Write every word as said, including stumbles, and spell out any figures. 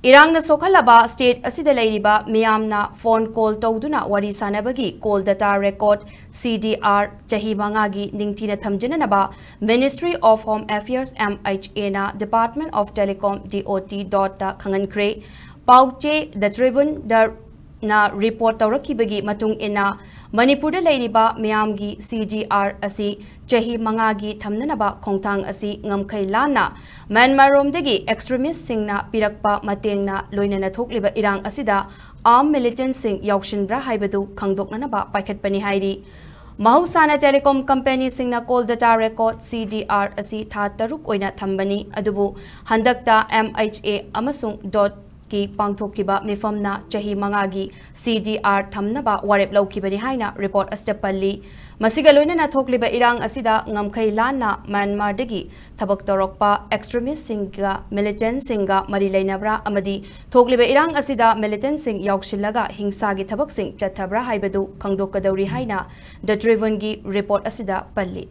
ꯏꯔꯥꯡꯅ ꯁꯣꯛꯍꯜꯂꯕ state ꯑꯁꯤꯗ ꯂꯩꯔꯤꯕ ꯃꯤꯌꯥꯝꯅ phone call ꯇꯧꯗꯨꯅ ꯋꯥꯔꯤ ꯁꯥꯅꯕꯒꯤ call data record, C D R, ꯆꯍꯤ ꯃꯉꯥꯒꯤ ꯅꯤꯡꯊꯤꯅ ꯊꯝꯖꯅꯅꯕ Ministry of Home Affairs, M H A, ꯅ Department of Telecom, D O T, dot ꯇ ꯈꯪꯍꯟꯈ꯭ꯔꯦ꯫ ꯄꯥꯎꯆꯦ The Tribune ꯗ ꯅ report ꯇꯧꯔꯛꯈꯤꯕꯒꯤ ꯃꯇꯨꯡ ꯏꯟꯅ, ꯃꯅꯤꯄꯨꯔꯗ ꯂꯩꯔꯤꯕ ꯃꯤꯌꯥꯝꯒꯤ C D R ꯑꯁꯤ ꯆꯍꯤ ꯃꯉꯥꯒꯤ ꯊꯝꯅꯅꯕ ꯈꯣꯡꯊꯥꯡ ꯑꯁꯤ ꯉꯝꯈꯩ ꯂꯥꯟꯅ ꯃ꯭ꯌꯥꯟꯃꯥꯔꯔꯣꯝꯗꯒꯤ extremistꯁꯤꯡꯅ ꯄꯤꯔꯛꯄ ꯃꯇꯦꯡꯅ ꯂꯣꯏꯅꯅ ꯊꯣꯛꯂꯤꯕ ꯏꯔꯥꯡ ꯑꯁꯤꯗ armed militantꯁꯤꯡ ꯌꯥꯎꯁꯤꯟꯕ꯭ꯔꯥ ꯍꯥꯏꯕꯗꯨ ꯈꯪꯗꯣꯛꯅꯅꯕ ꯄꯥꯏꯈꯠꯄꯅꯤ ꯍꯥꯏꯔꯤ꯫ ꯃꯍꯧꯁꯥꯅ telecom companyꯁꯤꯡꯅ call data record, C D R, ꯑꯁꯤ ꯊꯥ ꯇꯔꯨꯛ ꯑꯣꯏꯅ ꯊꯝꯕꯅꯤ, ꯑꯗꯨꯕꯨ ꯍꯟꯗꯛꯇ M H A ꯑꯃꯁꯨꯡ dot ꯀꯤ ꯄꯥꯡꯊꯣꯛꯈꯤꯕ ꯃꯤꯐꯝꯅ ꯆꯍꯤ ꯃꯉꯥꯒꯤ C D R ꯊꯝꯅꯕ ꯋꯥꯔꯦꯞ ꯂꯧꯈꯤꯕꯅꯤ ꯍꯥꯏꯅ report ꯑꯁꯤꯗ ꯄꯜꯂꯤ꯫ ꯃꯁꯤꯒ ꯂꯣꯏꯅꯅ ꯊꯣꯛꯂꯤꯕ ꯏꯔꯥꯡ ꯑꯁꯤꯗ ꯉꯝꯈꯩ ꯂꯥꯟꯅ ꯃ꯭ꯌꯥꯟꯃꯥꯔꯗꯒꯤ ꯊꯕꯛ ꯇꯧꯔꯛꯄ extremistꯁꯤꯡꯒ militantꯁꯤꯡꯒ ꯃꯔꯤ ꯂꯩꯅꯕ꯭ꯔꯥ ꯑꯃꯗꯤ ꯊꯣꯛꯂꯤꯕ ꯏꯔꯥꯡ ꯑꯁꯤꯗ militantꯁꯤꯡ ꯌꯥꯎꯁꯤꯜꯂꯒ ꯍꯤꯡꯁꯥꯒꯤ ꯊꯕꯛꯁꯤꯡ ꯆꯠꯊꯕ꯭ꯔꯥ ꯍꯥꯏꯕꯗꯨ ꯈꯪꯗꯣꯛꯀꯗꯧꯔꯤ ꯍꯥꯏꯅ The Tribuneꯒꯤ report ꯑꯁꯤꯗ ꯄꯜꯂꯤ꯫